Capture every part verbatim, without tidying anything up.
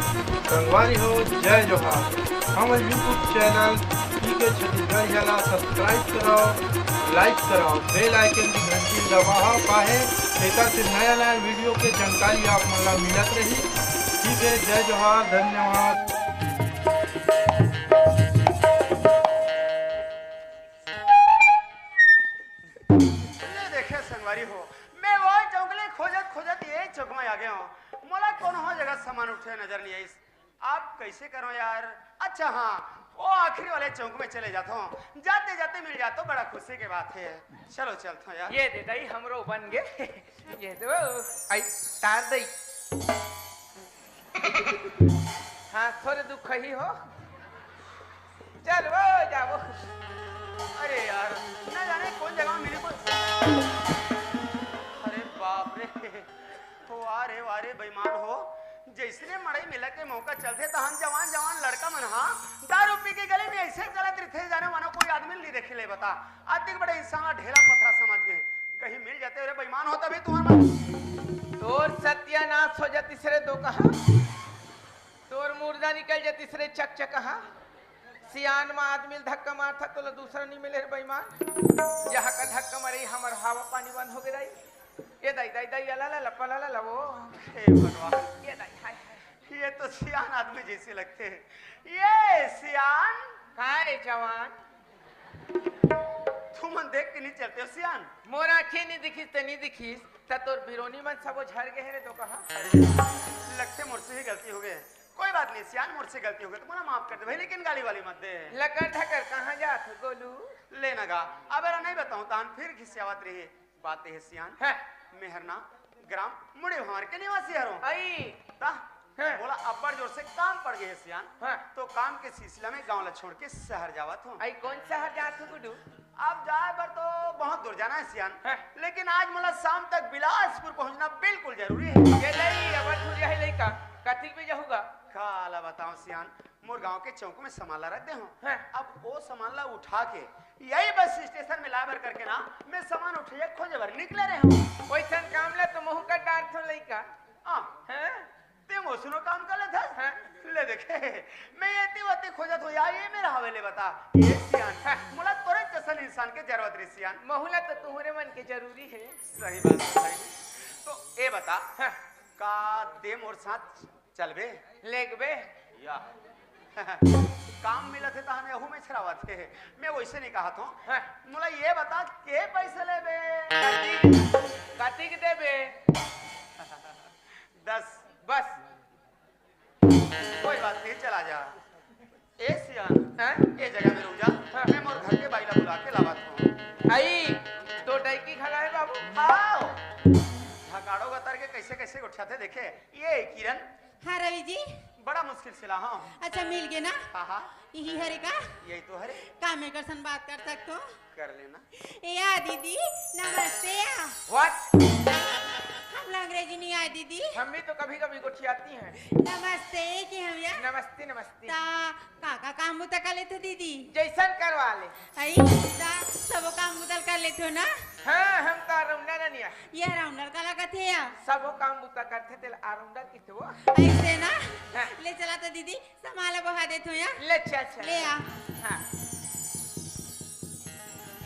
संगवारी हो, जय जोहार। हमर YouTube चैनल पीके छत्तीसगढ़िया ला subscribe करव, like करव, bell icon की घंटी दबावव, काहे एकर से नया नया वीडियो के जानकारी आप मन ला मिलत रही। ठीक है, जय जोहार, धन्यवाद। ले देखे संगवारी हो, मैं वो चौक ले खोजत खोजत ये चौक में आ गया हूँ। मोला कोनो जगह सामान उठे नजर नहीं आइस। आप कैसे करो यार? अच्छा हाँ, वो आखिरी वाले चौक में चले जाता हूँ, जाते जाते मिल जाता हूँ, बड़ा खुशी की बात है। चलो चलता हूँ यार। ये दे दई, हमरो बन गे। ये दो। आई, तार दई। हाँ, थोड़े दुख ही हो। चल वो, जाओ। अरे यार, ना जाने कौन जगह में मिली कोई। अरे बाप रे, हो आ रे, वाह रे, बेईमान हो। जैसने मड़ई मिला के मौका चलथे, तहन जवान जवान लड़का मन हा दारू पी के गली में ऐसे चलत रहिथे, जाने मानो कोई आदमी नहीं देखे ले। बता, अतिक बड़े इंसान ला ढेला पथरा समझ गए, कहीं मिल जाते रे बेईमान हो तभी तुम्हार मन। तोर सत्यानाश हो जातिस रे दो कहा, तोर मुर्दा निकल जातिस रे चकचकहा। सियान मा आदमी ल धक्का मारथा, तोला दूसरा नहीं मिले रे बेईमान। यहाँ का धक्का मारे, हमर हवा पानी बंद हो गए दाई। ये दाई, दाई, दाई, अला, ला, लपा, ला, ला, ला, वो। हे भगवान। ये दाई, हाय, हाय। ये तो सियान आदमी जैसे लगते हैं। ये सियान। काय जवान? तुमन देख के नहीं चलते हो सियान? मोर आँखें नहीं दिखिस त नहीं दिखिस, त तोर बिरोनी मन सबो झर गए रे दो कहा। लगते मोर से ही गलती हो गए। कोई बात नहीं सियान, मोर से गलती हो गई, तुमने माफ कर दे भाई, लेकिन गाली वाली मत दे। लकर धकर कहाँ जात हो गोलू? ले ना गा, अब एला नहीं बताऊं, तहन फिर घिसियावत रही। बात है सियान, हैं। मेहरना ग्राम मुड़े भांवर के निवासी हरो। आई। ता, हैं। बोला अब्बड़ जोर से काम पड़ गए है सियान। हैं। तो काम के सिलसिला में गांव ला छोड़ के शहर जावत हूँ। आई कौन शहर जात हो गुडू? अब जाए बर तो बहुत दूर जाना है सियान। हैं। लेकिन आज मोला शाम तक बिलासपुर पहुंचना बिल्कुल जरूरी है। ये लई, अब दूर यही लई का, कतिक भी जाहूगा? काला बताओ सियान, मोर गांव के चौक में सामान ला रख दे हूँ। हैं। अब वो सामान ला उठा के यही बस स्टेशन में लाए बर करके ना, मैं सामान उठे खोजे बर निकले रहे हूँ। वैसन काम ला तो महू कर डार थो लइका। हाँ। हैं? ते मोसनो काम कर लेथस? हैं? ले देखे, मैं ये ती वती खोजत हो या ये मेरा हवेले बता। ये सियान, हैं। मोला तोरे जैसन इंसान के जरूरत रे सियान। महू ला तो तुहरे मन के जरूरी है। सही बात है भाई। तो ये बता, हैं। का ते मोर साथ चलबे? लेगबे? या। काम मिलत हे तहन एहू में छरावत हे। मैं वैसे नहीं कहत हूँ। हाँ। मोला ये बता, के पैसे लेबे? कतिक, कतिक देबे? दस। बस। कोई बात नहीं, चला जा। ए सियान, हैं? ए जगह में रुक जा। हाँ। मैं मोर घर के बाई ला बुला के लावत हूँ। आई, तो डैकी खड़ा है बाबू। आओ। धकाड़ो गतर के कैसे कैसे उठाते देखे। ये किरण, हाँ रवि जी। बड़ा मुश्किल से ला, हाँ। अच्छा, मिल गए ना? हाँ, हाँ। यही हरे का? यही तो हरे। का मैं कर सन बात कर सकत हो? कर लेना। ए या दीदी, नमस्ते या। What? हमला अंग्रेजी नहीं आए दीदी। हम भी तो कभी-कभी गोठियाती हैं। नमस्ते के हम या। नमस्ते, नमस्ते। ता का का काम बुता कर लेथो दीदी? जैसन करवा ले। आई, ता सबो काम बुता कर लेथो ना? हाँ, हम तो all-rounder रनिया। ये all-rounder काला कथे या? सबो काम बुता करथे तेला all-rounder किथे वो। ऐसे ना? हाँ। ले चला तो दीदी, सामान ला बोहा देथो या। ले चल, चल। ले आ। हाँ।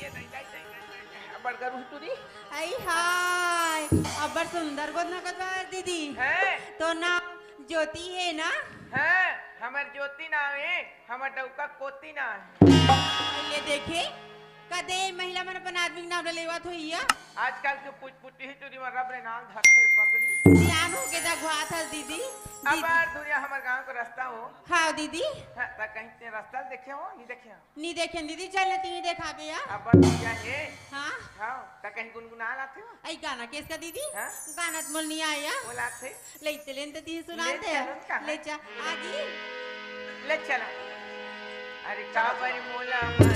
ये दई, दई, दई, दई, दई, दई। अब्बड़ गरू टूरी। आई हाय, अब्बड़ सुंदर गोदना कतवा दीदी। हैं? तो ना ज्योति है ना? हाँ, हमर ज्योति नाम है, हमर डौका कोति नाम है। पहले देखे, कदे महिला मन अपन आदमी के नाम ले लेवत होई या? आजकल के पुचपुटी ही टूरी मन रब रे नाम धरथे रे पगली। सियान हो के दगवात हस दीदी। अब दीदी। यार दुनिया हमर गांव के रास्ता हो। हाँ दीदी। हाँ, त कहीं ते रास्ता देखे हो, नहीं देखे हो? नहीं देखे दीदी, चल ना तीन देखाबे या। अब दुनिया है। हाँ। हाँ, त कहीं गुनगुना लाथे हो? आई गाना केस का दीदी? हाँ? गाना त मोल नहीं आया। बोलाथे। ले इते लेन त तीन सुना ले दे। चलो, कहाँ? ले चा, आजी। ले चला। अरे काबर मोला मन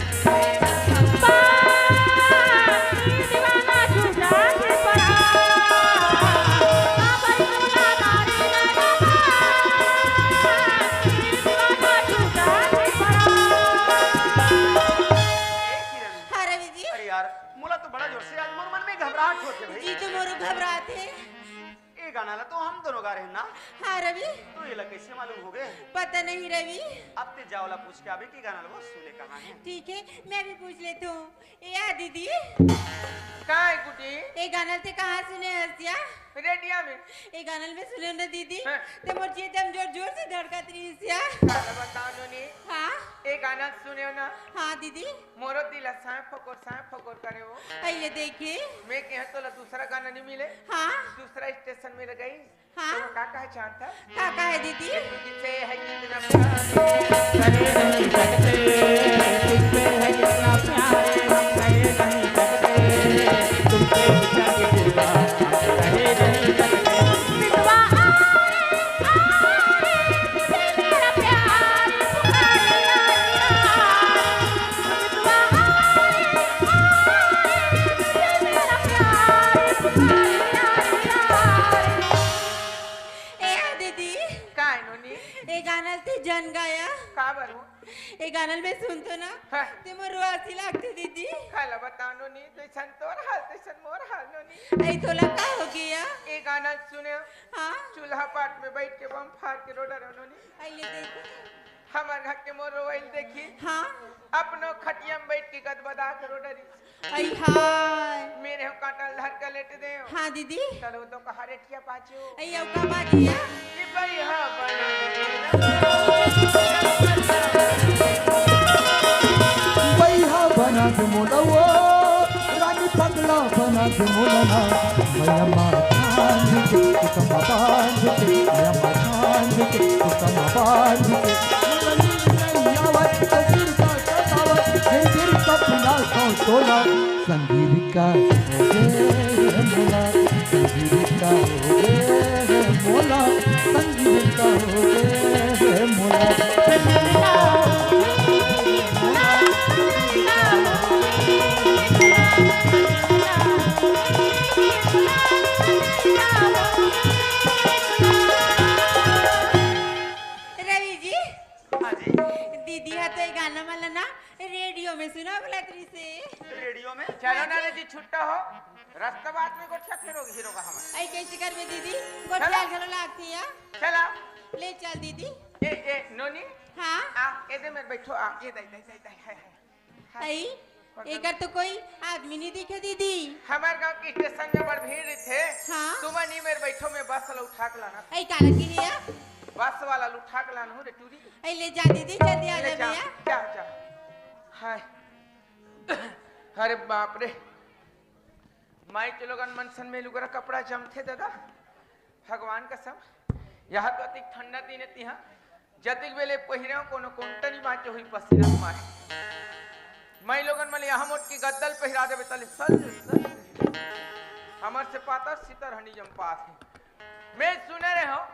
दीवाना तू जात पड़ा। काबर मोला मारे ना रे बा। दीवाना तू जात पड़ा। ए किरण। हाँ रवि जी। अरे यार, मोला तो बड़ा जोर से आज मोर मन में घबराहट होत हे भाई। जी तो मोरो घबरात हे। ए गाना ला तो हम दोनों गा रहे हैं ना। हाँ रवि। तो ये ला कैसे मालूम होगे? पता नहीं रवि। अब ते जा ओला पूछ के आबे कि गाना ल वो सुने कहाँ हे। ठीक हे, मैं भी पूछ लेथों। ए आ दीदी। का हे गुड्डी? ए गाना ल ते कहाँ सुने हस या? रेडियो में। ए गाना ल मैं सुनेंव ना दीदी। हाँ। ते मोर जिया एकदम जोर जोर से धड़कत रहिस या। काला बताओं नोनी। हाँ। ए गाना ल सुनेंव ना। हाँ दीदी। मोरो दिल ह साँय फकोर साँय फकोर करे वो। अइया देखे। मैं कहेंव तोला दूसरा गाना नहीं मिले। हाँ। दूसरा स्टेशन में लगाइस। हाँ। तो वो का कहे जानत हस? का कहे दीदी? कि तुझसे है कितना प्यार, करे नहीं सकते, तुझसे है कितना प्यार, हम करे नहीं सकते, तुमसे ऊंचा किसी का हम करे नहीं सकते। मितवा आए, आए, तुझे मेरा प्यार पुकारे, आए, आए। ए दीदी, काय नोनी? ए गाना ल ते झन गाया। का बर हो? ए गाना ल मैं सुनथों ना, हाँ। ते मोर रोवासी लागथे दीदी। काला बताओं नोनी, जइसन तोर हाल तइसन मोर हाल नोनी। अई तोला का होगे या? ए गाना ल सुने, हाँ। चूल्हा पाट में बइठ के बम फार के रो डरेंव नोनी। अइया देखे। हमर घर के मोर रोवई ल देखिस। हाँ। अपनो खटिया में बइठ के गदबदा के रो डरिस। अई हाय। मैं हंव कांटा ल धर के लेट देंव। हाँ दीदी। चलो तो कहा रे टिया पाछू। अई अउ का बात या? कि बइहा बना दे मोला वो, रानी पगला बना दे मोला ना। भैया माँ बांध के, कसम बांध के, भैया माँ बांध के, कसम बांध के। संगीत का हो गे मोला, संगीत का हो गे मोला, संगीत का हो गे मोला। रवि जी, हाँ जी। दीदी हा तो ये गाना मन ला ना रेडियो में सुना बोलत रहिसे। रेडियो में? चलो ना रे जी, छुट्टा हो। रस्ता बात में गोठिया फेरोगे हीरो का हमारा। अई कइसे करबे दीदी? गोठिया चलो। घलो लागथे या। चला। ले चल दीदी। ए, ए, नोनी। हाँ? आ, ए दे मेर बइठो, आ, ए दे, दे, दे, दे, है, है। हाँ। अई, एकर तो कोई आदमी नहीं दिखे दीदी। हमार गांव के स्टेशन में बड़ भीड़ रहिथे। हाँ। तुमन ई मेर बइठो, मैं बस ला उठा के लाना। अई काला की हिया? बस वाला ल उठा के लानहूं रे टूरी। अई ले जा दीदी, जल्दी आ ले जा जा, भैया। जा, जा। हाय। अरे बाप रे। माई के लोगन मन सन में लुगरा कपड़ा जमथे दादा। भगवान कसम। यहाँ तो अतिक ठंडा दिन हे तिहाँ। जतिक बेले पहिरे हंव कोनो कोंटा नी बांचे होही पसीना मारे। माई लोगन मन ल यहाँ मोट के गद्दा ल पहिरा देबे तले सल, सल। हमर से पातर सितर हनी जम पात हे। मैं सुने रहे हंव,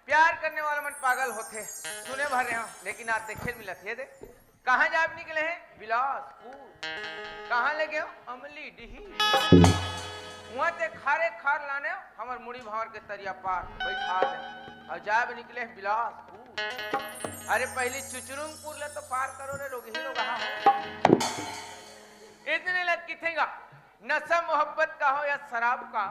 प्यार करने वाला मन पागल होथे। सुने भर रहे हंव, लेकिन आज देखे ल मिलत हे दे। कहाँ जाब निकले हे? बिलासपुर। कहाँ ले गेंव? अमली डिही। उहाँ ते खारे खार लाने, हमर मुड़ी भांवर के तरिया पार बइठा दे। अउ जाब निकले हे बिलासपुर। अरे पहिली चुचरुंगपुर ले तो पार करो रे, रोगही रोगहा हो। इतने लत किथेंगा, नशा मोहब्बत का हो या शराब का,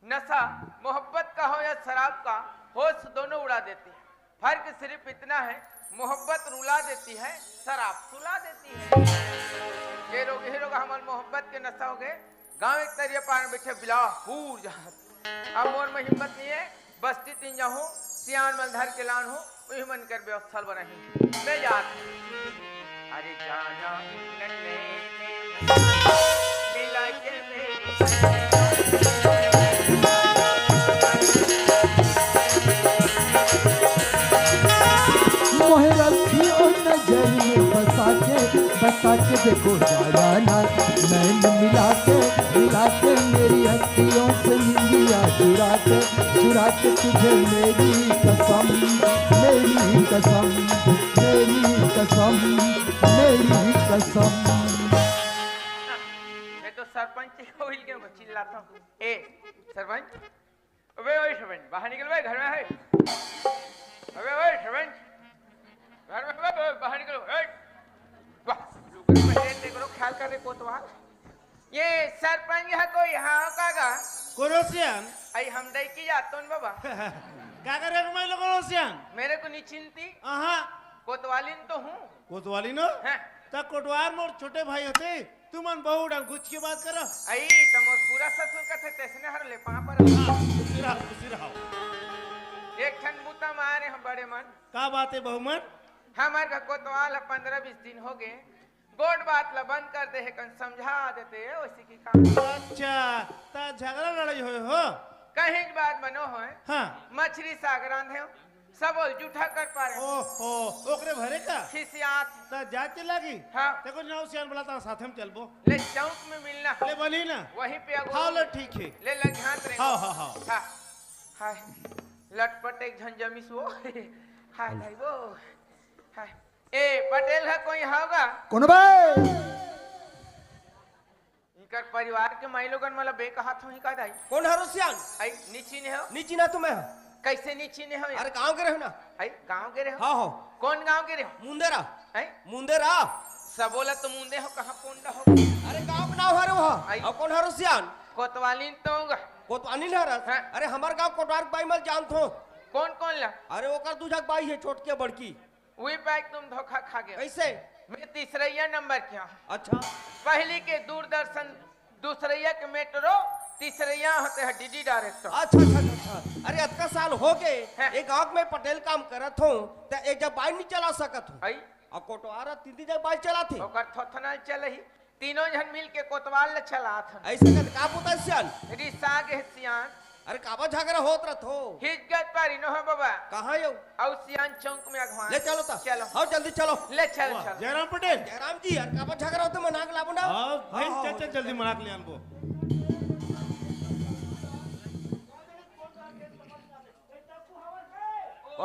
नशा मोहब्बत का हो या शराब का, होश दोनों उड़ा देती है। फर्क सिर्फ इतना है, मोहब्बत रुला देती है, शराब सुला देती है। ये लोग, ये लोग हमर मोहब्बत के नशा हो गए। गांव एक तरिया पार में बैठे बिलासपुर जहां। अब मोर में हिम्मत नहीं है, बस्ती तीन जाहूं, सियान मन धर के लानहूं, उही मन कर व्यवस्था ल बनाही। मैं जात हूं। अरे जाना नन्हे ने मिला के मेरी मोहे रखियो नजर में बसा के, बसा के देखो जाना ना, नैन मिला के, मिला के मेरी अखियों से निंदिया चुरा के, चुरा के तुझे मेरी कसम, मेरी कसम, मेरी कसम, मेरी कसम। मैं तो सरपंच ही को हिल के चिल्लाता हूँ। ए, सरपंच, अबे ओए सरपंच, बाहर निकल बे, घर में है। अबे ओए सरपंच, घर में बे, बे, बाहर निकलो। ए, वाह, लुगड़ी में हेड देख लो, ख्याल कर रे कोतवाल। ये सरपंच है कोई, हाँ, का गा? कोरोसियन। आई हम दई की जात तोन बाबा। का करे के मैं लोगन हो सियान? मेरे को नहीं चिंती। आहा। कोतवालिन तो हूँ। कोतवालिन हो? हाँ। त कोटवार मोर छोटे भाई होते, तुमन बहु डांग घुच के बात करो। आई, त मोर पूरा ससुर कथे, तैसने हर ले पाँव पर। हाँ, खुशी रहो, खुशी रहो। एक ठन बूता मारे हम बड़े मन। का बात है बहु मन? हमर घर कोतवाल ह पंद्रह बीस दिन हो गे, गोठ बात ला बंद कर दे हे, कन समझा देते, ओसी की काम। अच्छा, त झगड़ा लड़ाई होय हो? कहीं बात बनो होय। हाँ। मछरी साग रांधे हो, सब जूठा कर पारे। ओहो, ओकरे भरे का? खिसियात। त जाए के लागी? हाँ। देखो, नाव सियान बोला था, साथे में चलबो। ले चौक में मिलना। ले बनी ना? वहीं पे अगो। हाँ, ले ठीक है। ले लग हाथ रे। हाँ, हाँ, हाँ। हाँ। हाय, लटपट एक झन जमिस वो। हाय भाई वो। हाय। ए, पटेल ह कोई होगा? कौन बे? इनकर परिवार के माई लोगन मला बे कहत होही का दाई? कौन हरो सियान? आई, नी चिन्हे हो? नी चिन्हा तुम्हें? कैसे नी चिन्हे हो? अरे गांव के रहो ना। आई, गांव के रहो? हाँ हो। कौन गांव के रहो? मुंदेरा। आई? मुंदेरा। सबोला तो मुंदे हो, कहाँ पोंडा हो? अरे गांव के नाव हरो हो। आई। अब कौन हरो सियान? कोतवालिन तो होगा। कोतवालिन हरस? हाँ। अरे हमार गांव कोटवार के बाई मल जानत हो। कौन कौन ला? अरे ओकर दू झक बाई है, छोटकी बड़की। वही पे तुम धोखा खा गए। कैसे? मैं तीसरैया नंबर के हूँ। अच्छा। पहली के दूरदर्शन, दूसरैया के मेट्रो, तीसरैया होते हैं डीडी डायरेक्टर। अच्छा, अच्छा, अच्छा, अच्छा। अरे अतका साल हो गए, हैं? एक गांव में पटेल काम करत हो, त एक जब बाइक नहीं चला सकत हो। आई। और कोटवारा तीन तीन जब बाइक चलाते। ओकर थोथना चलही। तीनों झन मिल के कोतवाल ल चलात हन। ऐसे कर का पुता सियान? रिसा गे सियान। अरे काबर झगड़ा होत रथो? हिजगत पारी नो हो बाबा। कहाँ यो? अउ सियान चौक में अगवान। ले चलो ता। चलो। आओ जल्दी चलो। ले चल, वाह, चल। जयराम पटेल। जयराम जी, यार काबर झगड़ा होत मनाक लाबो ना। हाँ, भाई, हाँ, चल, हाँ, चल, जल्दी मनाक ले आनबो।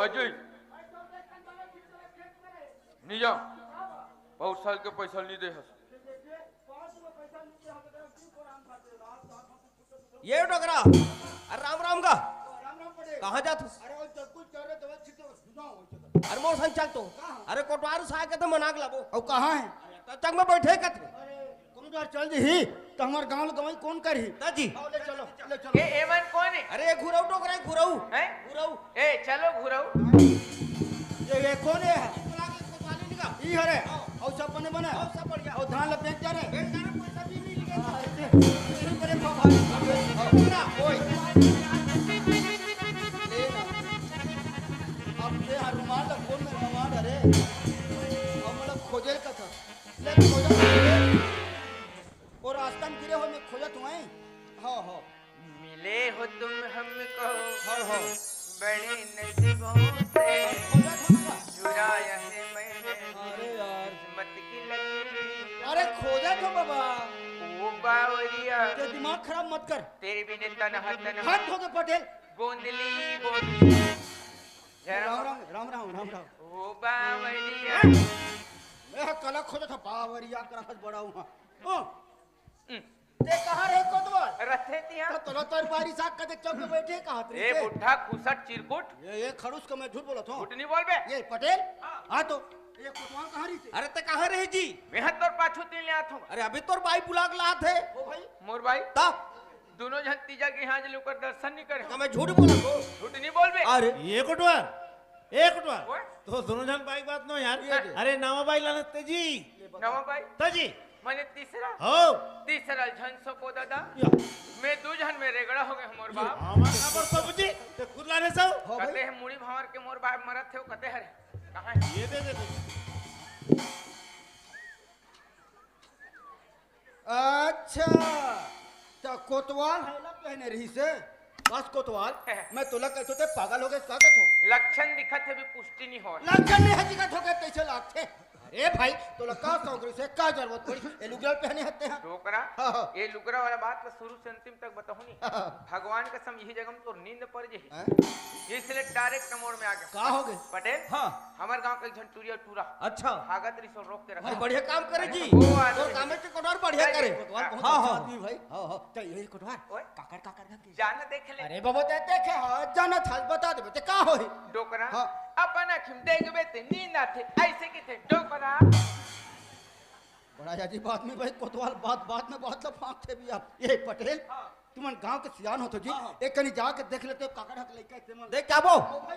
अजय। नी जा। बहुत साल के पैसा नहीं दे हस। ये डोकरा, अरे राम राम गा। कहाँ जात हस? अरे मोर संग चल तो। अरे कोटवार साहब के तो मनाक लाबो। अउ कहाँ है? अरे तक में बैठे कत। कोनो डर चल जही, त हमर गांव ल गंवई कोन करही? दाजी। आओ, ले चलो, ले चलो। ए, एमन कोन हे? अरे, ये घुरऊ डोकरा हे, घुरऊ। हैं? घुरऊ। ए, चलो, घुरऊ। ये, ये कोन हे? ई हरे। आओ। अउ सब बने बने? अउ सब बढ़िया। अउ धान ल बेच जा रे? बेच जा रे, पैसा भी मिल गया। हाँ, ऐसे, ऐसे बने खा भाई। ओए। ले ना। अब ये हर रुमाल ल कोन में रुमाल हरे? अब मतलब खोजे कथा। ले खोजत हूँ। ओ रास्ता में गिरे हो, मैं खोजत हूँ, हैं? हाँ, हाँ। मिले हो तुम हमको हाँ, हाँ। बड़े नसीबों से। खोजत हो ना? चुराया है मैंने अरे यार। किस्मत की लकीर। अरे खोजत हो बाबा। ओ बावरिया। ते दिमाग खराब मत कर। तेरे बिना तनहा तनहा। हद हो गए पटेल। गोंदली गोंदली। जय राम राम। राम, राम, राम, राम, राम। ओ बावरिया। ए, कला खोजत हो, बावरिया करा हस बड़ा हुआ। ओ, हम्म। ते कहाँ रहे कोतवाल? रथे तिया। त तोला तोर बारी साग कदे चौक पे बैठे कहाँ त ए रहे? बुढ़ा खुसट चिरकुट। ये, ये खड़ूस को मैं झूठ बोलत हूँ। झूठ नहीं बोलबे। ये पटेल? हाँ। हाँ तो, ये कोतवाल कहाँ रही थे? अरे ते कहाँ रहे जी? मैं हत तोर पाछू तीन ले आत हूँ। अरे अभी तोर बाई बुला के लात हे। ओ भाई। मोर बाई? ता? दोनों झन तीजा के यहाँ आज ले ओकर दर्शन नहीं करे। का मैं झूठ बोलत हूँ? झूठ नहीं बोलबे। अरे। ये कोटवार? ए कोटवार, ओए। तो दोनों झन बाई बात नो यार। ये दे। अरे नावा बाई लाने ते जी। नवा बाई? त जी। मने तीसरा? हो। तीसरा झन सो को दादा। या। मैं दू झन में रेगड़ा हो गए मोर बाप। आमा का पर सब जी, ते खुद लाने सो? हो भाई। कते है मुड़ी भावर के मोर बाप मरत थे, कते हरे? कहाँ है? ये दे दे दे। अच्छा, त कोतवाल हेला पहने रही से? बस कोतवाल, मैं तोला कहतो ते पागल हो गए, का कहतो? लक्षण दिखत हे, अभी पुष्टि नहीं हो। लक्षण नहीं है, दिखत हो गए, कैसे लागथे? अरे भाई, तोला का शौक रही से, का जरूरत पड़ी? ये लुगरा पहने हते हैं। डोकरा, हाँ, हाँ। ये लुगरा वाला बात तो शुरू से अंतिम तक बताओ नहीं। हाँ, हाँ। भगवान कसम, यही जगह में तोर नींद पड़ जाही। हैं? इसलिए direct मोड़ में आ गया। का हो गए? पटेल? हाँ। हमर गांव के एक झन टुरिया टूरा। अच्छा। भागत रही सो रोक के रखा। अरे बढ़िया काम करे जी। वो आदमी तोर काम है तो कोटवार बढ़िया करे। कोटवार बहुत हाँ, अच्छा हाँ। आदमी भाई। हाँ, हाँ। तो यही कोटवार। ओए। काकर, काकर धन की। जाना देख ले। अरे बाबा ते देखे हाँ, जाना था, बता दे ते का होही? डोकरा। हाँ। अपन आँख में देखबे ते नींद आथे, ऐसे की थे डोकरा। बड़ा अजीब आदमी भाई, कोतवाल बात, बात में बात ला फांकथे भी आप। ये पटेल। हाँ। तुमन गांव के सियान होथो जी, हाँ, हाँ। एक कनी जाके देख लेते हो, काकर हक लइका हे तेमन। देख के आबो,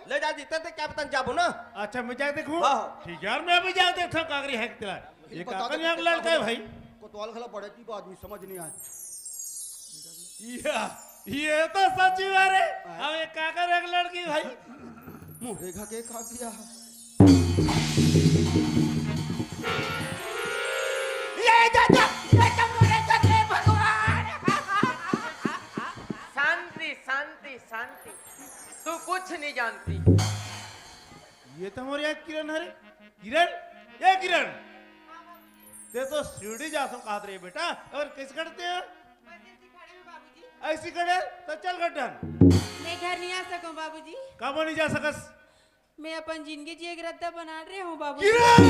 ले जा जी, ते, ते का पता जाबो ना। अच्छा, मैं जाके देखूं? हाँ, हाँ। ठीक हे यार, मैं भी जाके देखथंव काकरी हे तेला। ये बता काकर दे, हक लड़का हे भाई। कोतवाल घला बड़े अजीब आदमी, समझ नहीं आए। ये, ये तो सच हे रे। हाँ। अब ये काकर हक लड़की भाई। मोरे घर के का किया? ये दादा, ये तो मोरे घर के भगवान। शांति, शांति, शांति। तू कुछ नहीं जानती। ये तो मोरे यार किरण हरे। किरण, ए किरण, ते तो सीढ़ी जा सो कात रे बेटा, अउ कइसे खड़े हे? अइसे खड़े, तो चल गड्ढन। मैं घर नहीं आ सकूं बाबूजी। काबर नहीं जा सकस? मैं अपन जिंदगी जिए के रद्दा बना रहे हूँ बाबूजी। किरण!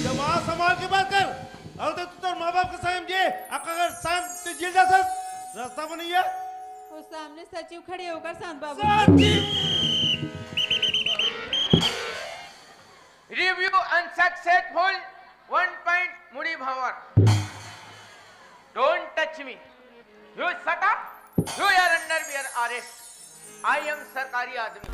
जबान संभाल के बात कर। अउ ते तू तोर माँ बाप के सामने जे, अगर सामने ते जेल जा सकस, रास्ता बनइया। वो सामने सचिव खड़े होकर शांत बाबू। सचिव! Review unsuccessful, one point मुड़ी भंवर। Don't touch me. You shut up. You are under arrest. I am सरकारी आदमी।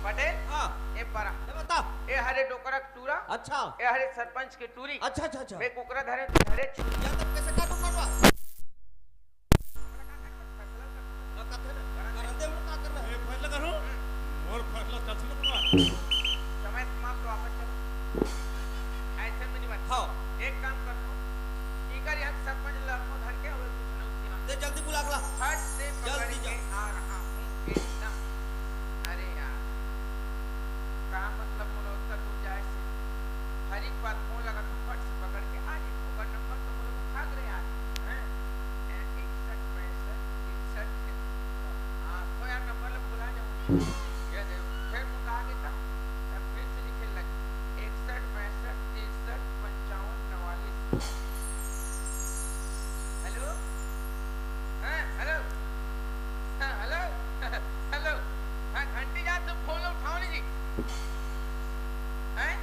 पटेल, हाँ। ए परा। ए बता। ए हरे डोकरा के टूरा। अच्छा। ए हरे सरपंच के टूरी। अच्छा, अच्छा, अच्छा। मैं कुकरा धरे, तू धरे। या तब कैसे काटू करवा? करन दे, हमर का करना हे? ए, फैसला करो। मोर फैसला चल सुनो करवा। समय समाप्त, वापस चलो। ऐसे में नहीं बात। हाँ। एक काम करता हूँ, इकर यहाँ सरपंच लड़को धर के और कुछ लोग यहाँ। दे, जल्दी बुला अगला। फट से पकड़ जल्दी के जा। आ रहा हूँ एकदम। अरे यार, का मतलब मोला ओतना दूर जाए से? हर एक बात फोन लगा तो फट से पकड़ के आ जाए। ओकर नंबर तो मोला उठा के रहे आज। हैं? हैं, इकसठ पैंसठ इकसठ। हाँ, तो यार नंबर ला भुला जाऊँ। ये दे, फिर मोला आगे का? अब फिर से लिखे लगे। इकसठ पैंसठ तिरसठ पंचावन नवालीस। हेलो? हाँ, हेलो? हाँ, हेलो? हेलो? हाँ, घंटी जा, तू फोन उठाओ नहीं जी। हैं?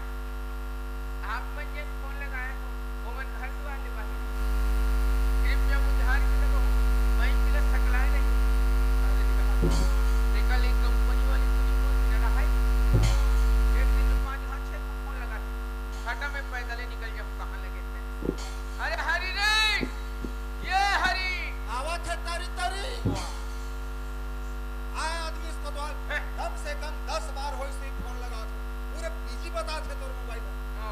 आप मन जे फोन लगाए हो, वो मन घर दुआर ले बाहिर। कृपया बुझार के लगो, मैं इनके लिए सकलाए नहीं। अरे निकल। निकल, एक कंपनी वाली पूरी फोन बिना रहा है। एक दिन में पाँच, पाँच, छह फोन लगा दे। घाटा में पैदल ही निकल जाऊँ, कहाँ लगे थे। अरे हरी रे, ये हरी। आवत हे तरी तरी। आय आदमी इस कोतवाल, हैं? कम से कम दस बार होइस नहीं फोन लगा थे। पूरे बिजी बता थे तोर मोबाइल हे। ओ,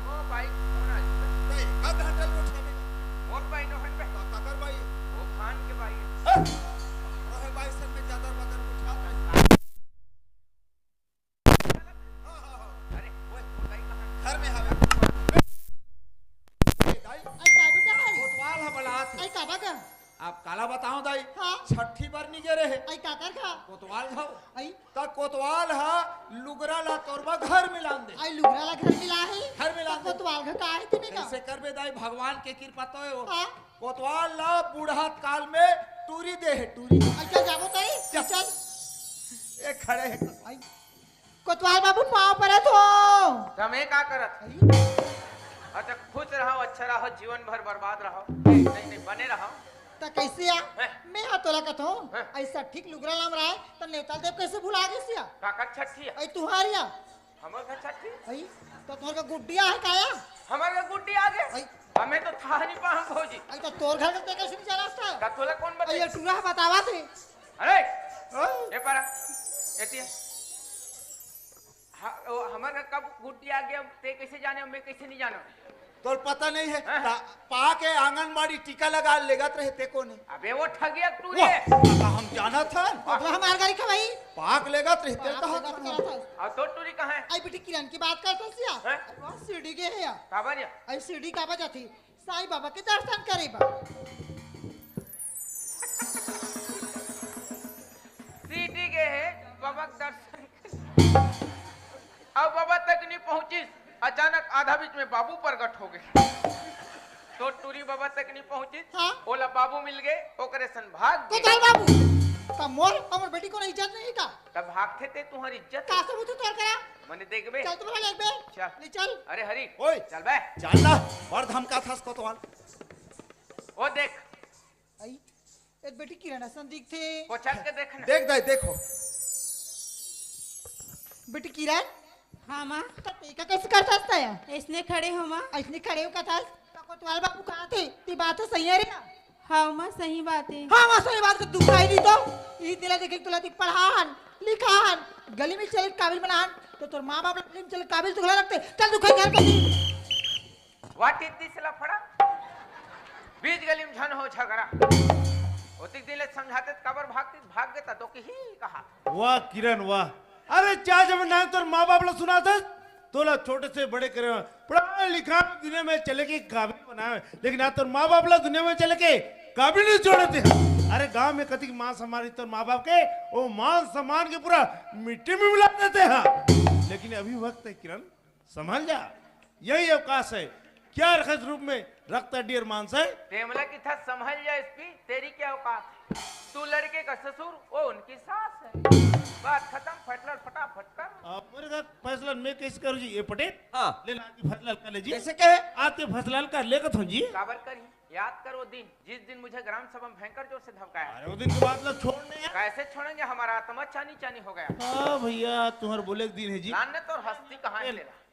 ओ भाई, फोन आ गया। नहीं, कब घंटा उठा देगा? मोर भाई नो हन बे। का, काकर भाई? वो खान के भाई। हैं? अरे भाई, सर में ज्यादा बकर उठा। हाँ, हाँ, हाँ। अरे, ओए, दाई कहाँ? घर में हवे। ए, दाई। आई का बेटा है? कोतवाल ह बलात हे। आई का बा गा? आप काला बताओ दाई? हाँ। छट्ठी बर नी गे रहे। आई काकर का? कोतवाल घाव। आई? त कोतवाल ह लुगरा ला तोर बर घर में लान दे। आई लुगरा ला घर में ला हे? घर में लान त दे। कोतवाल घाव का हे तिने का? कइसे करबे दाई, भगवान के कृपा तो हे वो। हाँ। कोतवाल ला बूढ़ा काल में टूरी दे हे, टूरी। आई चल जाबो ताई, चल। चल। ए खड़े हे। आई। कोतवाल बाबू पाँव परत हों। त मैं का करत? अरे। अच्छा, खुश रहो, अच्छा रहो, जीवन भर बर्बाद रहो। नहीं, नहीं, बने रहो। त कइसे आ? हैं? मैं हा तोला कथों, हैं? अइसा ठीक लुगरा लाम रहा हे, त नेवता देब कइसे भुला गेस या? काकर छट्ठी हे? अई तुहार या। हमर घर छट्ठी? अई, त तोर का गुड्डी आहे का या? हमर घर गुड्डी आगे? अई। हमें तो था नहीं पाहम भौजी। अई, त तोर घर के ते कइसे नहीं जानस त? त तोला कौन अई, बताइस? ये टूरा बतावत हे। अरे! हाँ? ए परा, एती हे। हा, ओ, हमर घर कब गुड्डी आगे, ते कइसे जाने, मैं कइसे नहीं जानों? तोर पता नहीं हे, हाँ? ता-, पाके आंगनबाड़ी टीका लगा लेगत रहे ते कोने। अबे वो ठगिया टूरी हे। वाह, त हम जानत हन। ओकरा हमार गाड़ी खवाई। पाक लेगत रहे ते पाक कहा लेगत था। करत हस। अउ तोर टूरी कहाँ हे? आई बेटी किरण की बात करत हस या? हैं? अरे वाह, शिरडी गे हे या। काबर या? आई शिरडी काबर जाथे? साईं बाबा के दर्शन करे बर। शिरडी गे हे, बाबा के दर्शन करे। अउ बाबा तक नहीं पहुंचिस, अचानक आधा बीच में बाबू प्रगट हो गे। तोर टूरी बाबा तक नहीं पहुंचिस, हाँ। ओला बाबू मिल गे, ओकरे सन भाग गे। कोतवाल बाबू, त मोर, हमर बेटी कोनो इज्जत नहीं का? त भागथे ते तुहर इज्जत। का सबूत हे तोर करा? मने देखबे। चल तुम्हारा लेगबे। चल। ले चल। अरे हरी। ओए। चल बे। चल ना, बड़ धमकाथस कोतवाल। ओ देख। आई। बेटी किरण असन दिखथे। पोछा के देख ना। देख दाई, देखो। बेटी किरण। हाँ माँ। त तेका कैसे करथस तैं? अइसने खड़े हो माँ। अइसने खड़े हो कथस? त कोतवाल बाबू कहाँ थे? ते बात तो सही हे रे। हाँ माँ, सही बात हे। हाँ माँ, सही बात हे। दुख आई नहीं तो ई तेला देखे, तोला देख पढ़ाहन, लिखाहन, गली में चले काबिल बनाहन, त तोर माँ बाप ला गली में चले काबिल तो घला रखते। चल तू घर कर। What is this लफड़ा? बीच गली में झन हो झगड़ा। ओतिक दिन ले समझाते त काबर भागती, भाग गे त तो की ही कहा। वाह किरण वाह। अरे चाहे जब ना तोर माँ बाप ला सुनाथस, तोला छोटे से बड़े करे, पढ़ा लिखा, दुनिया में चले के काबिल बनाए, लेकिन आज तोर माँ बाप ला दुनिया में चले के काबिल नहीं छोड़ते। अरे गांव में कतिक मान सम्मान रही तोर माँ बाप के, वो मान सम्मान के पूरा मिट्टी में मिला देते हैं। लेकिन अभी वक्त है किरण, संभल जा, यही अवकाश है। क्या रखस रूप में रक्त हड्डी और मांस है? तेमला की था संभल जा एसपी, तेरी क्या औकात है? तू लड़के का ससुर, वो उनकी सास है। बात खत्म, फैसला फटाफट कर। आ, मेरे घर फैसला मैं कैसे करूँ जी? ये पटेल, हाँ। ले ना, आज फैसला कर ले जी। कैसे कहे? आज के फैसला कर लेकर थो जी। काबर करी? याद कर वो दिन, जिस दिन मुझे ग्राम सभा में भयंकर जोर से धमकाया। अरे वो दिन की बात ला छोड़ ने यार। कैसे छोड़ेंगे, हमारा आत्मा चानी चानी हो गया। हाँ भैया, तुम्हारे बोले के दिन है जी। लानत और हस्ती कहाँ ले। से ला?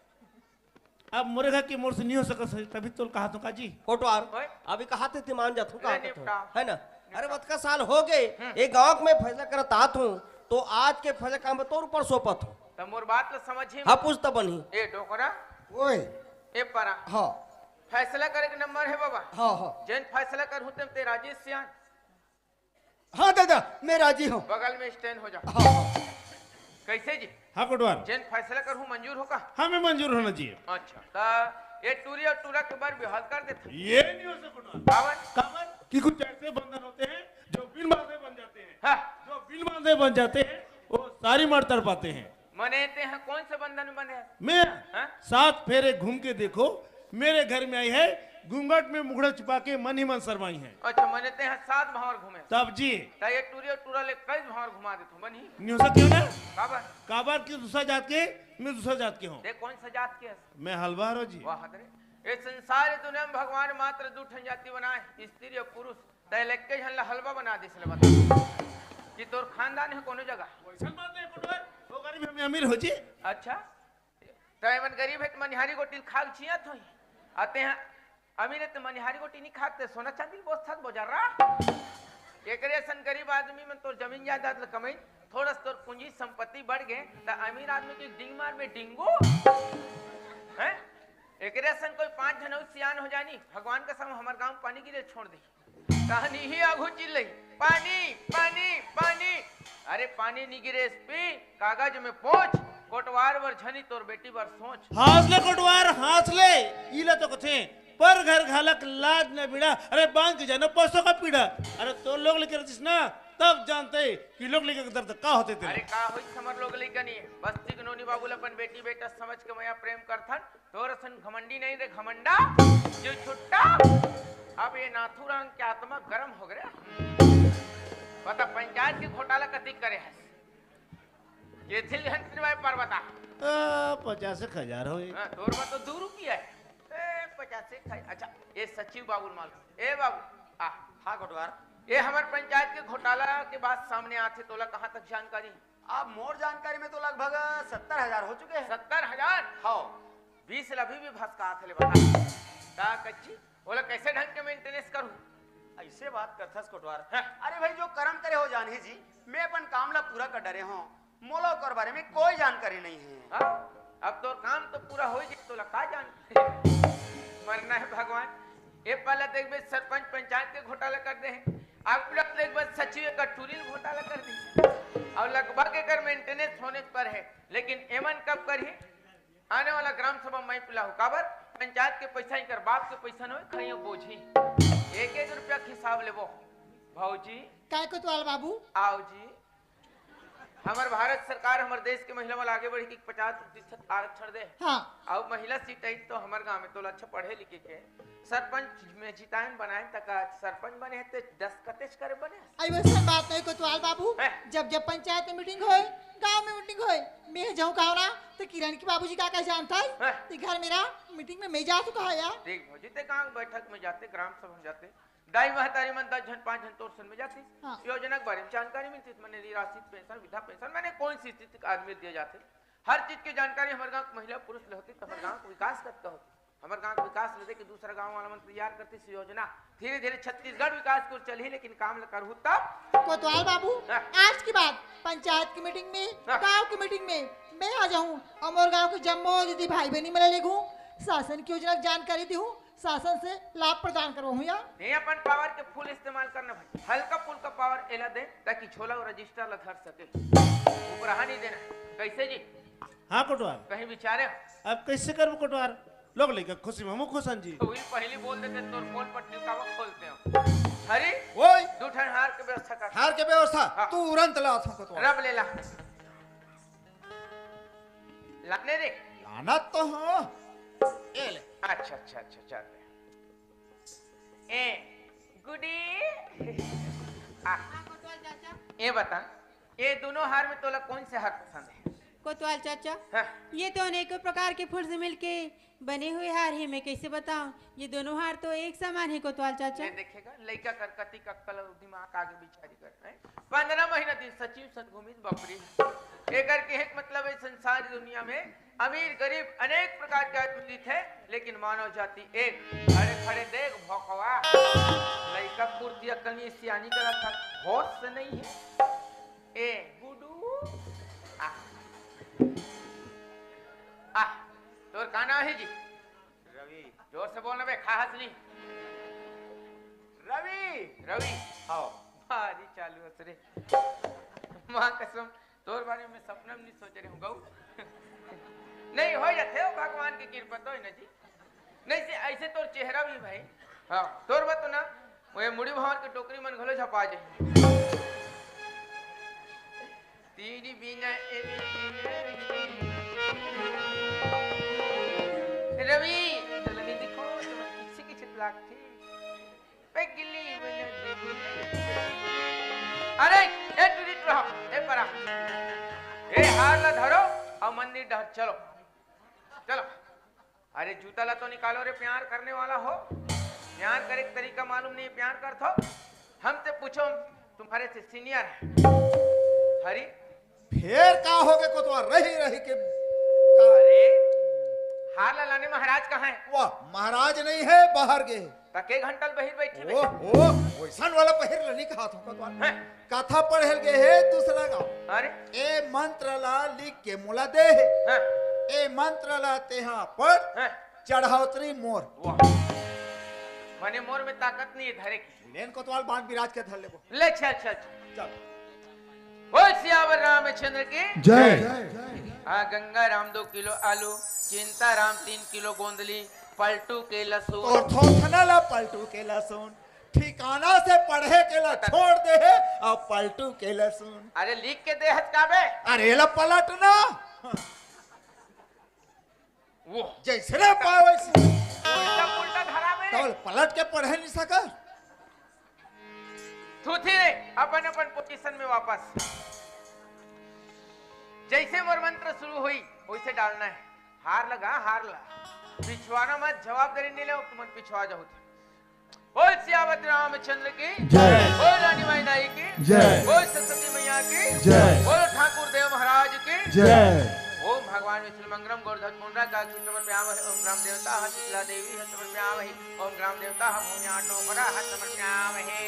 अब मोरे घर के मोर से नहीं हो सकत हे, तभी तो कहा तो का जी। कोटवार, ओए। अभी कहा थे मान जात हूँ, ले कहा तो निपटा। है ना? अरे निपटा। बतका साल हो गए, हम्म। एक गांव में फैसला करत आत हूँ, तो आज के फैसला काम तोर ऊपर सौंपत हूँ। त मोर बात ला समझी। हाँ, पूछ त बनी। ए डोकरा। ओए। ए परा। हाँ। फैसला करे के नंबर है बाबा। हाँ, हाँ। जेन फैसला करहूँ तेम ते राजी सियान। हाँ दादा, मैं राजी हूँ। बगल में स्टैंड हो जा। हाँ, हाँ। कैसे जी? हाँ कोटवार। जेन फैसला करहूँ मंजूर हो का? हाँ, मैं मंजूर होना चाहिए। अच्छा, त ये टूरी और टूरा के बर बिहाव कर देता। ये नहीं हो सकता कोटवार। काबर? काबर? कि कुछ ऐसे बंधन होते हैं जो बिन बांधे बन जाते हैं। हाँ। जो बिन बांधे बन जाते हैं, वो सारी मर तड़पाते हैं। मने ते हैं कौन से बंधन में बंधे? मैं हाँ? सात फेरे घूम के देखो, मेरे घर में आई है, घूंघट में मुखड़ा छुपा के मन ही मन शर्माई है। अच्छा, मने ते हैं सात भांवर घूमे। तब जी। त ये टूरी और टूरा ले कई भांवर घुमा देता हूँ, बनी? नहीं हो सकते हो ना? काबर? काबर की दूसरा जात के, मैं दूसरा जात के हूँ। ते कौन सा जात के हस? मैं हलवार हूँ जी। वाह रे। ये संसार दुनिया में भगवान मात्र दू ठन जाति बनाए, स्त्री और पुरुष। तैं ल एक्के झन ला हलवा बना दिस ले बता कि तोर खानदान हे कोनो जगह। वैसन बात नहीं कोटवार, वो गरीब हे, मैं अमीर हो जी। अच्छा, तैं मन गरीब हे त मनिहारी गोटी ल खा के जियत होही, अउ तैं अमीर हे त मनिहारी गोटी नहीं खात, तैं सोना चांदी ल बोसथस बोजर्रा। एकरे असन गरीब आदमी मन तोर जमीन जायदाद ल कमइन, थोड़ा सा तोर पूंजी संपत्ति बढ़ गे त अमीर आदमी के डिंग मार में डिंगो। हैं? एकरे असन कोई पांच झन अउ सियान हो जानी, भगवान कसम हमर गांव में पानी गिरे छोड़ दे। कहानी ही आघू चिल्लई, "पानी, पानी, पानी।" अरे पानी नी गिरे एसपी, कागज में पोंछ, कोटवार बर झनी तोर बेटी बर सोच। हाँस ले कोटवार, हाँस ले। इला तो कथे, पर घर घालक लाज न बीड़ा। अरे बांध के जानो पसो का पीड़ा। अरे तोर लोग लइका रहितिस ना, तब जानते कि लोग लइका के दर्द का होथे तेला। अरे का होइस हमर लोग लइका नी, बस्ती के नोनी बाबू ल अपन बेटी बेटा समझ के मया प्रेम करथन, तोर असन घमंडी नहीं रे घमंडा, जो छुट्टा। अब ये नाथूराम के आत्मा गरम हो गया। बता पंचायत के घोटाला कतिक करे हस? केथिल घंटी भाई पर बता। आ, पचास एक हजार होई। हाँ, तोर में तो दू रुपया हे। ए, पचास एक है। अच्छा, ये सचिव बाबू माल। ए बाबू, आ। हाँ कोटवार। ये हमर पंचायत के घोटाला के बात सामने आथे, तोला कहाँ तक जानकारी? अब मोर जानकारी में तो लगभग सत्तर हजार हो चुके हैं। सत्तर हजार? हाँ। बीस ल अभी भी भसकात हे ले बता। का कच्ची? ओला कैसे ढंग के maintenance करूँ? ऐसे बात करथस कोटवार। हाँ। अरे भाई, जो करम करे हो जानही जी, मैं अपन काम ला पूरा कर डरे हूँ, मोला ओकर बारे में कोई जानकारी नहीं है। हाँ? अब तोर काम तो पूरा हो गया, तोला का जानकारी? मरना है भगवान। ए पाला देखबे सरपंच पंचायत के घोटाला कर दे है, अगला देखबे सचिव एक टूरी घोटाला कर दे, और लगभग एकर maintenance होने पर है, लेकिन एमन कब करही? आने वाला ग्राम सभा में मैं पिलाहू, काबर? पंचायत के पैसा इनकर बाप के पैसा नोहे, खइयो बोझी। एक एक रुपया के हिसाब लेबो। भौजी। काय कोतवाल बाबू? आओ जी। हमर भारत सरकार हमर देश के महिला मन आगे बढ़ी के पचास प्रतिशत आरक्षण दे। हाँ। अउ महिला सीट आई तो हमर गांव में तोला अच्छा पढ़े लिखे के सरपंच में जितायन बनायन तक आज सरपंच बने हे ते दस कतेच करे बने। आई वैसन बात नहीं कोतवाल बाबू। हैं? जब जब पंचायत में meeting होए, गांव में meeting होए, मैं जाऊं कहा ना, तो किरण के बाबूजी का कह जानता है? हैं? ते घर मेरा meeting में मैं जा चुका है यार। देख भौजी, ते गांव बैठक में जाते, ग्राम सभा में जाते, दाई महतारी मन दस झन, पांच झन तोर सन में जातिस। हाँ। योजना के बारे में जानकारी मिलतिस, मने राशि, पेंशन, वृद्धा पेंशन, मने कौन सी स्थिति के आदमी दिया जाथे, हर चीज के जानकारी हमर गांव के महिला पुरुष ल होतिस, त हमर गांव के विकास कतका होतिस। हमर गांव के विकास ल देख के दूसरा गांव वाला मन तैयार करतिस योजना। धीरे-धीरे छत्तीसगढ़ विकास के ओर चलही, लेकिन काम ल करहू तब। कोतवाल बाबू, हाँ। आज के बाद पंचायत की मीटिंग में, हाँ। गांव की मीटिंग में मैं आ जाहूं अउ मोर गांव के जम्मो दीदी भाई बहिनी मन ल लेगहूं, शासन की योजना के जानकारी दिहूं, शासन से लाभ प्रदान करवाहूं या। नहीं, अपन पावर के फुल इस्तेमाल करना भाई, हल्का फुल्का पावर एला दे, ताकि झोला अउ रजिस्टर ला धर सके, उपराहा नहीं देना। कैसे जी? हाँ कोटवाल। कहीं विचारे हो? अब कैसे करबो कोटवाल? लोग लइका खुशी में हमू खुश हन जी। तो वही पहली बोल देते, तोर पोल पट्टी कावा खोलते हो। हरी, ओए। दू ठन हार के व्यवस्था कर। हार के व्यवस्था? हाँ। तुरंत लात हूँ कोतवाल। रब ले ला। लाने रे। लाना तो हूँ। ए ले। अच्छा, अच्छा, अच्छा, चल ले। ए, गुडी। आ। हाँ, कोतवाल चाचा। ए बता, ये दोनों हार में तोला कौन से हार पसंद है? कोतवाल चाचा, हाँ। ये तो अनेकों प्रकार के फूल से मिलके बने हुए हार है, मैं कैसे बताऊं? ये दोनों हार तो एक समान है कोतवाल चाचा। ये देखेगा, लइका कर कतिक अक्कल अउ दिमाग आगे बिचारी कर, हैं? पंद्रह महीना दिन सचिव सन घूमिस बपरी। एकर के एक मतलब है, संसार दुनिया में अमीर गरीब अनेक प्रकार के आदमी दिखे, लेकिन मानव जाति एक। खड़े खड़े देख भोकवा, लइका कुर्ती अक्कल में सियानी करत था, होश से नहीं है। ए गुडू, आ, आ, तोर का नाम है जी? रवि। जोर से बोलना बे, खा हंस नहीं। रवि। रवि। हाँ। भारी चालू हंस रे। माँ कसम, तोर बारे में सपना में नहीं सोचे रहे हूँ गऊ। नहीं, हो जाते हो, भगवान की कृपा तो है ना जी। नहीं से ऐसे तोर चेहरा भी भाई। हाँ, तोर बात तो ना, वो मुड़ी भावर के टोकरी मन घलो झपा जाए। तेरी बिना ए रवि, दुल्हनी देखो, तुम्हें किसी की चित लागती। पगली वाला दुल्हन। अरे, ए टूरी टूरा, ए परा। ए हार ला धरो अउ मंदिर डहर चलो। चलो। अरे जूता ला तो निकालो रे, प्यार करने वाला हो। प्यार करे के तरीका मालूम नहीं, प्यार करथो। हमसे पूछो, हम तुम्हारे से सीनियर है। हरी। फेर का होगे कोतवाल, रही रही के का? अरे, हार ला लाने महाराज कहाँ है? वाह, महाराज नहीं है, बाहर गे। त के घंटा ले बहिर बैठे ओह, बैठे? ओह, वैसन वाला पहिर ल नहीं कहा था कोतवाल। हैं? कथा पढ़े ल गे हे दूसरा गाँव। अरे? ए मंत्र ला लिख के मोला दे हे। हैं? ए मंत्र ला तेहा पढ़, हैं? चढ़ावतरी मोर। वाह। मने मोर में ताकत नहीं है धरे की। लेन कोतवाल बांध बिराज के धर लेबो। ले चल, चल, चल। चल। बोल सियावर रामचंद्र की। जय। हाँ, गंगा राम दो किलो आलू, चिंता राम तीन किलो गोंदली, पलटू के लहसुन। तोर थोथना ला पलटू के लहसुन, ठिकाना से पढ़े के ला छोड़ दे हे, अब पलटू के लहसुन। अरे लिख के दे हस का बे? अरे ला पलटना। वो। जैसे रे पाए वैसे। उल्टा पुल्टा धरावे रे। तब पलट के पढ़े नहीं सका। थूथी रे, अपन अपन पोजीशन में वापस। जैसे मोर मंत्र शुरू हुई, वैसे डालना है। हार लगा, हार ला। पिछवाना मत, जवाबदारी नहीं ले, तुम पिछवा जाओ। बोल सियावत रामचंद्र की जय। बोल रानी माई नाई की जय। बोल सरस्वती मैया की जय। बोल ठाकुर देव महाराज की जय। ओम भगवान विष्णु मंगलम गोवर्धन मुंडा का की समर्पयामहे। ओम ग्राम देवता ह शीतला देवी ह समर्पयामहे। ओम ग्राम देवता ह भूमि आटोकरा ह समर्पयामहे।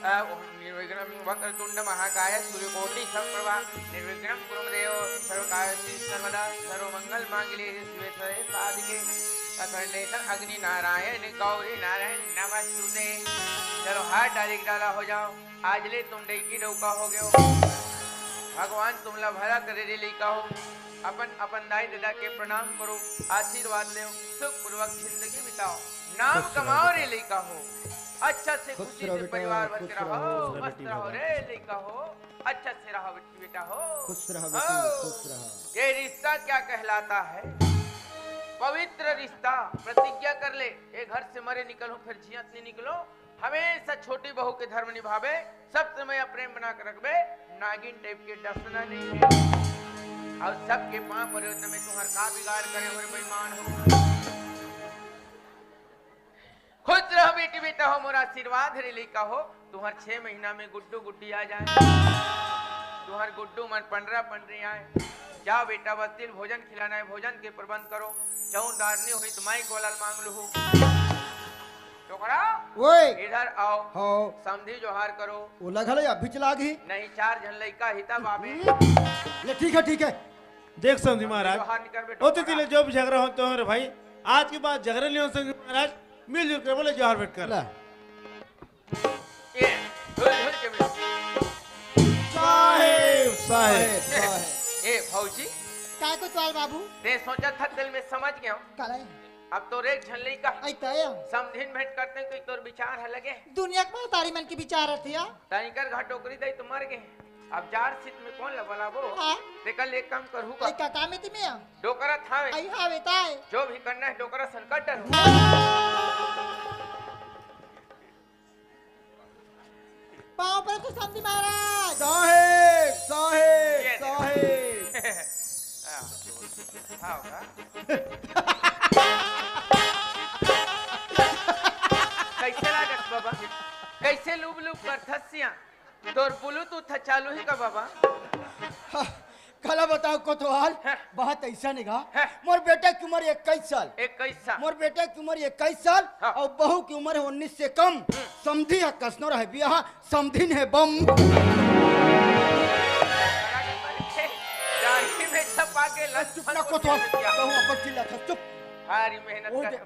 अ, ओम निर्विघ्नं वक्रतुंड महाकाय सूर्यकोटि समप्रभा निर्विघ्नं कुरु देव सर्वकार्येषु सर्वदा सर्वमंगल मांगल्ये शिवे सर्वे साधिके अखंडेशन अग्नि नारायण गौरी नारायण नमस्तुते। चलो हाथ डाली डाला हो जाओ। आज ले तुम डैकी डौका हो गयो। भगवान तुमला भला करे रे लइका हो। अपन अपन दाई ददा के प्रणाम करो, आशीर्वाद लेव, सुखपूर्वक जिंदगी बिताओ। नाम खुश रहो कमाओ रे बेटा। लइका हो। अच्छा से खुश खुशी रहो से बेटा, परिवार भर खुश के रहो, रहो। मस्त रहो रे लइका हो। अच्छा से रहो बेटी बेटा हो। खुश रहो बेटी, हो। खुश रहो। ये रिश्ता क्या कहलाता है? पवित्र रिश्ता। प्रतिज्ञा कर ले, ये घर से मरे निकलूं, फिर जियत नहीं निकलो। हमेशा छोटी बहू के धर्म निभावे, सब समय प्रेम बना के रखबे, नागिन टाइप के डसना नहीं है। और सबके पांव परे हो, तमे तुम्हार का बिगाड़ करे हो रे बेईमान हो। खुश रहो बेटी, बेटा हो, मोर आशीर्वाद रे लइका हो। तुहर छह महीना में गुड्डू गुड्डी आ जाए, तुहर गुड्डू मन पंडरा पंडरी आए। जाओ बेटा, बस तिल भोजन खिलाना है, भोजन के प्रबंध करो। चौर दार नहीं हुई तो माई गोलाल मांग लूहू। डोकरा, ओए। इधर आओ। हाँ। समधी जोहार करो। ओला घलो अभी चला गई। नहीं, चार झन लइका ही तब आबे। ले, ठीक है, ठीक है। देख समधी महाराज, जोहार निकर बे, ओते डोकरा। तिले जो भी झगड़ा हो तो रे भाई, आज के बाद झगड़ा नहीं हो समधी महाराज, मिलजुल कर बोले जोहार भेंट कर। ला। ए, धुल, धुल के मिल। साहेब, साहेब। साहेब, साहेब। ए, भौजी। का कोतवाल बाबू? ते सोचत था दिल में समझ गया हूँ। काला है? अब तोर एक झन लइका। आई तय। समधिन भेंट करते हैं, कोई तोर विचार है लगे? दुनिया के महतारी मन के विचार रहती है। तनिकर घर डोकरी दई तो मर गए। अब जार सीत में कौन ला बलाबो? हाँ। ते कल एक काम करहू का? आई का काम है तिमे? डोकरा थावे। आई हावे ताय। जो भी करना है डोकरा संकट डरो। पाँव पर तो समधी महाराज। साहेब, साहेब, ये दे। साहेब। हाँ, हाँ, होगा। कैसे लागत बाबा? कैसे लुब लुब बरथस सिया? तोर Bluetooth ह चालू ही का बाबा? हाँ, काला बताओ कोतवाल, हैं? बात ऐसा नहीं गा। हैं? मोर बेटा की उम्र इक्कीस साल। इक्कीस साल। मोर बेटा की उम्र इक्कीस साल हाँ। और बहू की उम्र है उन्नीस से कम। हम्म। समधी है कसनो रहे बिया, समधिन है बम। गाड़ी में छपा के लस चुप ना फन कोतवाल, किया। कहूँ अपन चिल्ला था, चुप। भारी मेहनत ओए कर। दे-,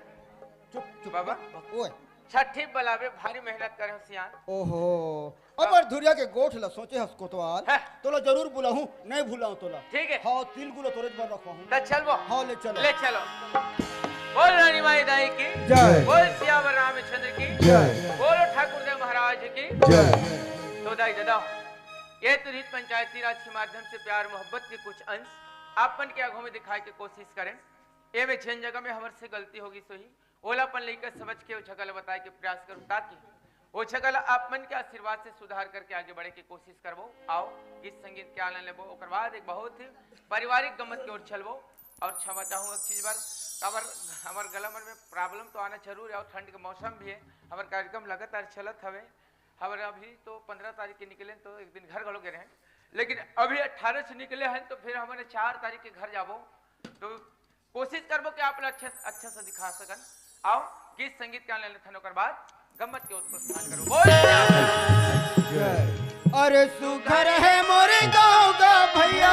चुप, चुप, बाबा। ओए। छठी बलावे भारी मेहनत करे हो सियान। ओहो, अब हाँ। अमर धुरिया के गोठ ला सोचे हस कोतवाल, हाँ। तोला जरूर बुलाहूँ, नहीं भुलाऊँ तोला। ठीक है। हाँ, तिल गुला तोरे बर रखवाहूँ। त चल वो। हाँ, ले चलो। ले चलो। बोल रानी माई दाई की। जय। बोल सियावर रामचंद्र की। जय। बोलो ठाकुर देव महाराज की। जय। तो दाई दादा, ये तो रीत पंचायती राज के माध्यम से प्यार मोहब्बत के कुछ अंश आप मन के आगों में दिखाए के कोशिश करें। एमे जेन जगह में हमर से गलती होगी सोही, ओला अपन लइका समझ के ओ जगह ला बताए के प्रयास करूँ, ताकि ओ जगह ला आप मन के आशीर्वाद से सुधार करके आगे बढ़े के कोशिश करबो। आओ, गीत संगीत के आनंद लेबो, ओकर बाद एक बहुत ही पारिवारिक गम्मत के ओर चलबो। और क्षमा चाहूँ एक चीज बर, काबर हमर गला मन में problem तो आना जरूर है, और ठंड के मौसम भी है, हमर कार्यक्रम लगातार चलत हवे। हमर अभी तो पन्द्रह तारीख के निकले तो एक दिन घर घलो गे रहे, लेकिन अभी अठारह से निकले हैं तो फिर हमन चार तारीख के घर जाबो। तो कोशिश करबो कि आप ला अच्छा, अच्छा से दिखा सकन। आओ, गीत संगीत के आनंद लेथन, ओकर बाद गम्मत के ओर प्रस्थान करो। बोल अरे सुघर है मोरे गाँव का भैया,